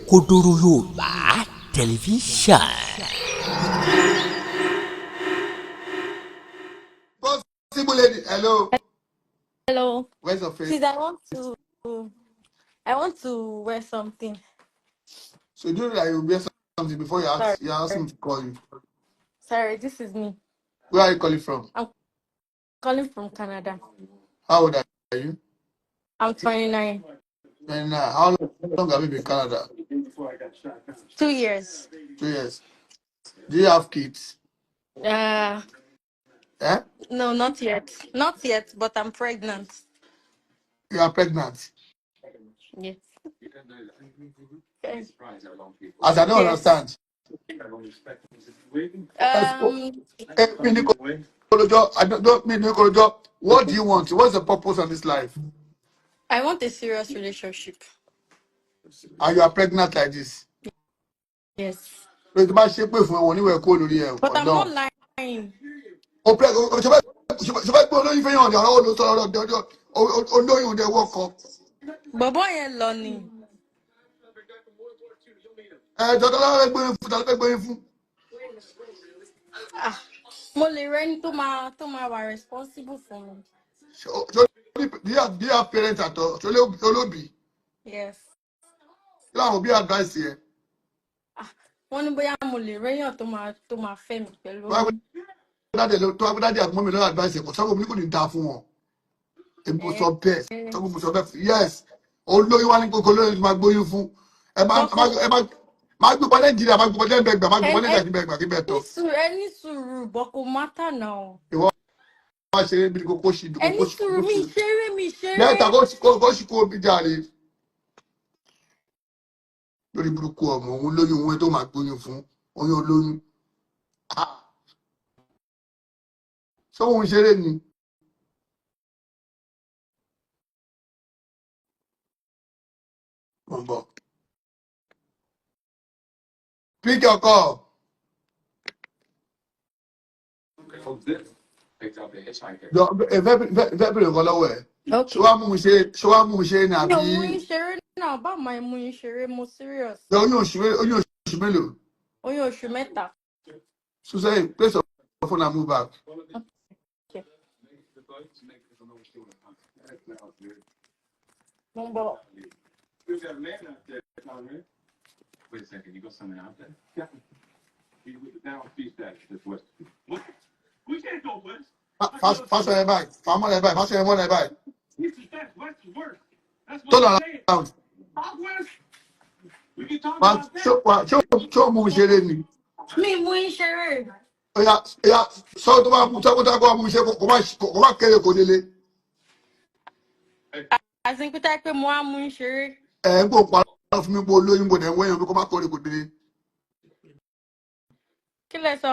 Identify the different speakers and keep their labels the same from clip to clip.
Speaker 1: Òkodoro Yorùbá Tẹlifíṣàn.
Speaker 2: Possible lady, hello.
Speaker 3: Hello.
Speaker 2: Where's your face?
Speaker 3: Please, I want to wear something.
Speaker 2: So do that you wear something before you
Speaker 3: Sorry.
Speaker 2: ask you ask me to call you.
Speaker 3: Sorry, this is me.
Speaker 2: Where are you calling from?
Speaker 3: I'm calling from Canada.
Speaker 2: How old are you?
Speaker 3: I'm 29.
Speaker 2: And how long have you been in Canada?
Speaker 3: 2 years.
Speaker 2: 2 years. Do you have kids? Eh?
Speaker 3: No, not yet. Not yet, but I'm pregnant.
Speaker 2: You are pregnant.
Speaker 3: Yes.
Speaker 2: As I don't
Speaker 3: Yes.
Speaker 2: understand. Eh, mi ní kolojo, I don't mean kolojo. What do you want? What's the purpose of this life?
Speaker 3: I want a serious relationship.
Speaker 2: And you are pregnant like this.
Speaker 3: Yes.
Speaker 2: Pé tó bá ṣe pé fún ẹ wọn níwèé kó lórí ẹ
Speaker 3: But I'm not
Speaker 2: Ọlọ́run.
Speaker 3: lying.
Speaker 2: O preg o ṣe fẹ́ gbé olóyún fẹ́yàn ọ̀dẹ̀ ọ̀rọ̀ olóòótọ́ ọ̀rọ̀ ọ̀dẹ̀ olóyún ọ̀dẹ̀ wọ́kọ̀.
Speaker 3: Bọ̀bọ́ yẹn lọ ni.
Speaker 2: Ẹ jọ tó lọ́wọ́ gbóyún fún tàbí fẹ́ gbóyún fún.
Speaker 3: Ah, mo lè rẹ́ni tó máa wà responsible fún mi.
Speaker 2: Do you have parents at all? Ṣé olóbì?
Speaker 3: Yes.
Speaker 2: Kí làwọn òbí advice yẹ?
Speaker 3: Ah, wọ́n ní bóyá mo lè réyàn tó máa fẹ́ mi pẹ̀lú
Speaker 2: Tó wá
Speaker 3: oyún.
Speaker 2: pé dáadé tó wá pé dáadé àti mọ́mí lọ́wọ́ advice yẹ kò sọ́kò mi kò ní dáa fún wọn. Èmi mo sọ bẹ́ẹ̀ sọ́kò mo sọ bẹ́ẹ̀ yes olóyún wá ní kókó olóyún tó máa gbóyún fún. Ẹ má ẹ má ẹ má má gbé pọ́ Nàìjíríà, má gbé pọ́ Nàìjíríà, má gbé pọ́ Nàìjíríà kí bẹ́ẹ̀ gbà kí bẹ́ẹ̀
Speaker 3: Ní
Speaker 2: tọ́.
Speaker 3: sùúrù, ẹ ní sùúrù, but kò matter now.
Speaker 2: Ìwọ wá ṣeré bí kókó ṣì
Speaker 3: Ẹ
Speaker 2: kókó
Speaker 3: ní
Speaker 2: ṣì
Speaker 3: sùúrù,
Speaker 2: kókó
Speaker 3: mi
Speaker 2: ṣì.
Speaker 3: ṣeré, mi ṣeré.
Speaker 2: Lẹ́tà kó ṣì kó omi jàre. Lórí burúkú ọmọ òun lóyún òun tó máa gbóyún fún oyún olóyún. Ah, ṣé òun ṣeré ni? Mo ń bọ̀. Pick your call. Jọ ẹ fẹ́ bèrè nǹkan lọ́wọ́ ẹ̀. Ṣé
Speaker 3: Okay.
Speaker 2: wàá mú mi ṣeré ṣé wàá mú mi ṣeré ni
Speaker 3: Mi
Speaker 2: àbí
Speaker 3: ò mú yín ṣeré náà, bá máa mú yín ṣeré, mo serious.
Speaker 2: Jọ oyún oṣù mélòó?
Speaker 3: Oyún oṣù 3.
Speaker 2: Susan, place your phone and move back.
Speaker 3: Okay. Mo ń bọ̀.
Speaker 2: Fásọ ẹ báyìí, fàmọ́ ẹ báyìí, fásọ ẹ mọ́ ẹ báyìí. Turn around. Ṣé o mú mi ṣeré ni?
Speaker 3: Mi mú yín ṣeré.
Speaker 2: Oya oya sọ tó bá mú sọ tó bá mú mi ṣe kó má kéré kó délé.
Speaker 3: Àti pé táyé pé mo á mú yín ṣeré.
Speaker 2: Ẹ̀ ń kó parọ́ fún mi pé olóyún kò dẹ̀ ń wẹ́yàn pé kó má kéré kó délé.
Speaker 3: Kí lẹ sọ?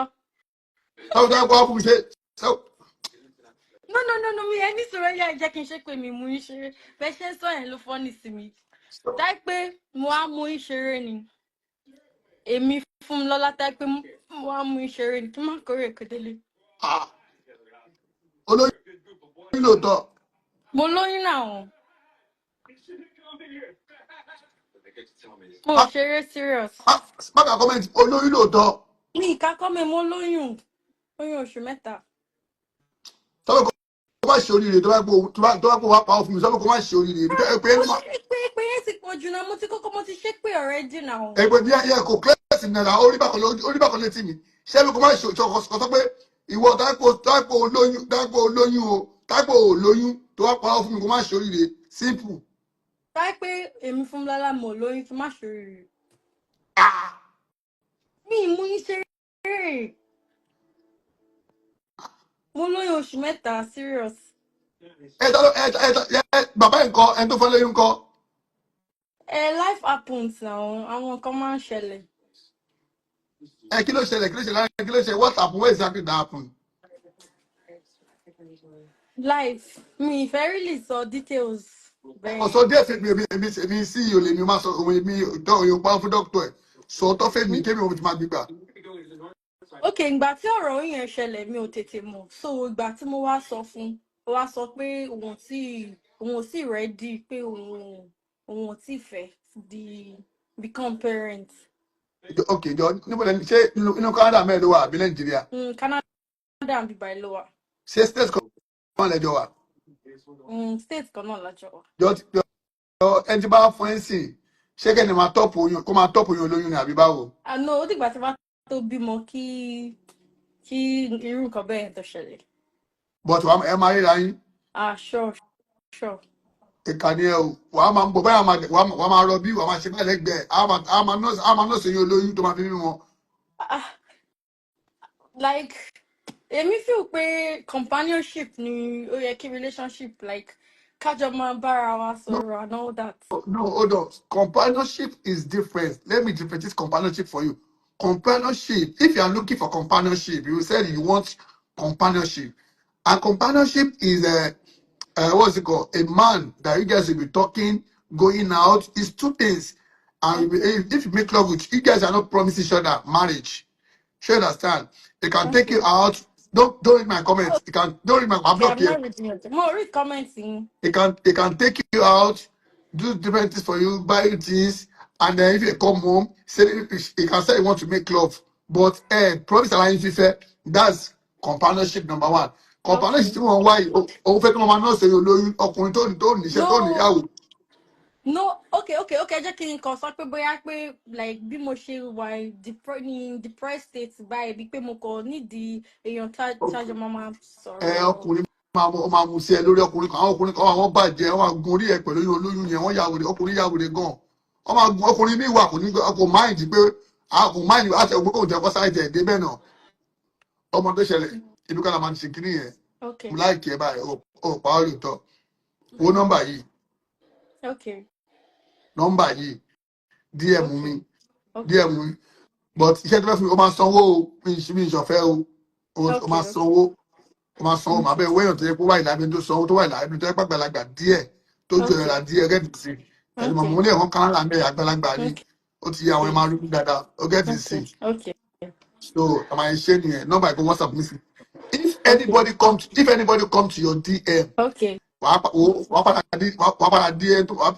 Speaker 2: Sọ tó bá mú mi ṣe sọ.
Speaker 3: No, no, no, no, mi ẹ ní sùúrù, ẹ jẹ́ kí n ṣe pé mi mú yín ṣeré. Bẹ́ẹ̀ ṣe ń sọ yẹn ló fọ́ ní sí mi. Táyé pé mo á mú yín ṣeré ni. Èmi fún mi lọ́lá táyé pé mo á mú yín ṣeré ni kí n má kórè kó délé.
Speaker 2: Ah, olóyún lóòótọ́.
Speaker 3: Mo lóyún náà. Mo ò ṣeré, serious.
Speaker 2: Má kà comment olóyún lóòótọ́.
Speaker 3: Mi ìka kọ́ mi, mo lóyún. Oyún oṣù 3.
Speaker 2: Sọ pé kó má ṣe oríire tó bá pé wá pa ọ́ fún mi, sọ pé kó má ṣe oríire. Ẹ pé
Speaker 3: Mo ṣe pé yẹn ti pọ̀ jù náà, mo ti kọ́kọ́ mo ti ṣe pé already now.
Speaker 2: Ẹ pé bí ẹ kò clear sí náírà orí bákan orí bákan létí mi. Ṣé pé kó má ṣe sọ pé ìwọ táìpò olóyún o táìpò olóyún tó wá pa ọ́ fún mi kó má ṣe oríire, simple.
Speaker 3: Táyé pé èmi fún Lọ́lá mo lóyún kí n má ṣoríire.
Speaker 2: Ah!
Speaker 3: Mi ì mú yín ṣeré. Mo lóyún oṣù 3, serious.
Speaker 2: Ẹ ta ló ẹ ẹ ẹ bàbá ẹ̀ ńkọ́, ẹni tó fẹ́ lóyún ńkọ́?
Speaker 3: Ẹ life happens now, àwọn nǹkan máa ń ṣẹlẹ̀.
Speaker 2: Ẹ kí ló ṣẹlẹ̀, kí ló ṣẹlẹ̀, kí ló ṣẹlẹ̀? What happen? What exactly that happen?
Speaker 3: Life, mi ì fẹ́ really sọ details bẹ́ẹ̀.
Speaker 2: Ọ̀sọ́ díẹ̀ fún mi, èmi sí ìyò lèmi máa sọ òun èmi dọ́ òyìn pa fún dókítà ẹ̀ sọ ọ́ tọ́ fẹ́ mi kémi òun ti máa gbígbà.
Speaker 3: Ok, ìgbà tí ọ̀rọ̀ oyún yẹn ṣẹlẹ̀, mi ò tètè mọ̀. So ìgbà tí mo wá sọ fún, ó wá sọ pé òun ò tí ready, pé òun ò tí fẹ́ di become parents.
Speaker 2: Ok, jọ, níbo lẹni, ṣé inú Canada mẹ́rin ló wà àbí Nàìjíríà?
Speaker 3: Canada ń bíbá ló wà.
Speaker 2: Ṣé state kan lẹ́jọ́ wà?
Speaker 3: State kan náà lájọ wà.
Speaker 2: Jọ, jọ, ẹni tí bá fún ẹ sìn, ṣé kẹ́ni máa top oyún, kó máa top oyún olóyún ni àbí báwo?
Speaker 3: Àná ó dìgbà tí wọ́n tó bímọ kí irú nǹkan bẹ́ẹ̀ tó ṣẹlẹ̀.
Speaker 2: But ẹ máa ríra yín?
Speaker 3: Ah, sure.
Speaker 2: Ìkànnì ẹ o, wàá máa ń bọ̀ báyà, wàá máa rọbí, wàá máa ṣe báyìí lẹ́gbẹ̀ẹ́, á máa nurse oyún olóyún tó máa fi bímọ.
Speaker 3: Ah, like, èmi feel pé companionship ni ó yẹ kí relationship, like, kájọ máa bára wa sọ̀rọ̀ and all that.
Speaker 2: No, hold on. Companionship is different. Let me differentiate companionship for you. Companionship, if you are looking for companionship, you said you want companionship. And companionship is a, what's it called? A man that you guys will be talking, going out. It's two things. And if you make love with you guys are not promising each other marriage. Sure, understand? They can take you out. Don't read my comments. You can don't read my, I'm
Speaker 3: Okay,
Speaker 2: blocked
Speaker 3: I'm
Speaker 2: here.
Speaker 3: not reading it. Mo read comments yín.
Speaker 2: They can take you out, do different things for you, buy you things, and then if you come home, say you can say you want to make love, but promise aláyín fífẹ́, that's companionship number one. Companionship tí wọ́n wá yìí, òun fẹ́ kí wọ́n máa nurse olóyún, ọkùnrin tó níṣẹ́, tó
Speaker 3: No.
Speaker 2: níyàwó.
Speaker 3: No, okay. Jẹ́ kí n kàn sọ pé bóyá pé, like, bí mo ṣe wà ní depressed state báyìí, bí pé mo kàn nídìí èèyàn tájọ máa máa
Speaker 2: Ẹ
Speaker 3: sọ̀rọ̀.
Speaker 2: Ọkùnrin máa mú, ó máa mú sí ẹ lórí. Ọkùnrin kan, àwọn ọkùnrin kan, àwọn bàjẹ́, wọ́n máa gun orí ẹ pẹ̀lú oyún olóyún yẹn. Wọ́n ya wèrè, ọkùnrin ya wèrè gan. Wọ́n máa gun ọkùnrin míì wà, kò ní, kò mind pé kò mind àti ọgbọ́n kò jẹ́ kó sáré tẹ̀ dé bẹ́ẹ̀ náà. Ọmọ tó ṣẹlẹ̀, ibi kan náà máa ń ṣe kíní yẹn.
Speaker 3: Okay.
Speaker 2: Mo like ẹ báyìí, ó pa ọ́ lóòótọ́. Wo nọ́mbà yìí.
Speaker 3: Okay.
Speaker 2: Nọ́mbà yìí, DM mi.
Speaker 3: Okay.
Speaker 2: DM mi, but iṣẹ́ tó fẹ́ fún mi, ó máa sanwó o. Mi ìṣọ̀fẹ́ o. Ó máa sanwó, ó máa sanwó. Màá bẹ́ẹ̀ wéyàn tó yẹ kó wà ìlànà tó sanwó, tó wà ìlànà tó yẹ pàgbàlagbà díẹ̀, tó ju ẹ̀rọ díẹ̀ gẹ́gẹ́ sí ẹni mọ̀. Mo ní ẹ̀wọ̀n kan lára mẹ́ àgbàlagbà ni. Ó ti yẹ àwọn ẹ̀ máa rí dáadáa, ó gẹ́tì sí. So àmà ìṣe nìyẹn. Nọ́mbà ìkó WhatsApp mi sí. If anybody come to your DM, wàá padà DM tó wàá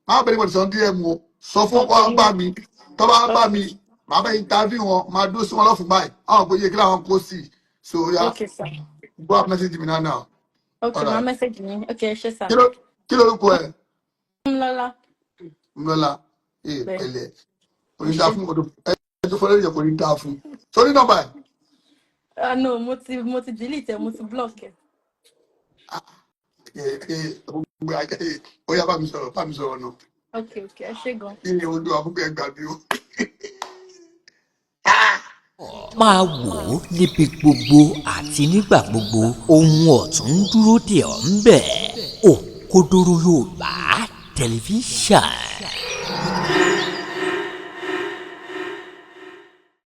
Speaker 2: máa bẹ̀rẹ̀ anybody sọ DM o, sọ fún wàá bá mi, tó bá bá mi, màá bẹ interview wọn, máa dúró sí wọn lọ́fun báyìí, àwọn kò yẹ kí làwọn kó sí. So ya.
Speaker 3: Okay, sir.
Speaker 2: Go up, message me now now.
Speaker 3: Okay,
Speaker 2: Alright.
Speaker 3: my message mi. Okay, ṣé sir.
Speaker 2: Kí lórúkọ ẹ?
Speaker 3: Fúnlọ́lá.
Speaker 2: Mọ́lá ee.
Speaker 3: Bẹ́ẹ̀.
Speaker 2: Pẹ̀lẹ́, kò ní dáa fún ọdún ẹ tó fọlẹ́ yẹ, kò ní dáa fún sórí nọ́mbà ẹ.
Speaker 3: Ah, no, mo ti delete ẹ, mo ti block ẹ.
Speaker 2: Ẹ ẹ gbogbo ẹ, ó yá, bá mi sọ̀rọ̀, bá mi sọ̀rọ̀ náà.
Speaker 3: Okay, ẹ ṣé gan.
Speaker 2: Kí ni olúwa fún ẹ gbà mí o.
Speaker 1: Máa wò ó níbi gbogbo àti nígbà gbogbo, ohun ọ̀tun ń dúró dè ọ́ ń bẹ̀. Òkodoro Yorùbá Tẹlifíṣàn.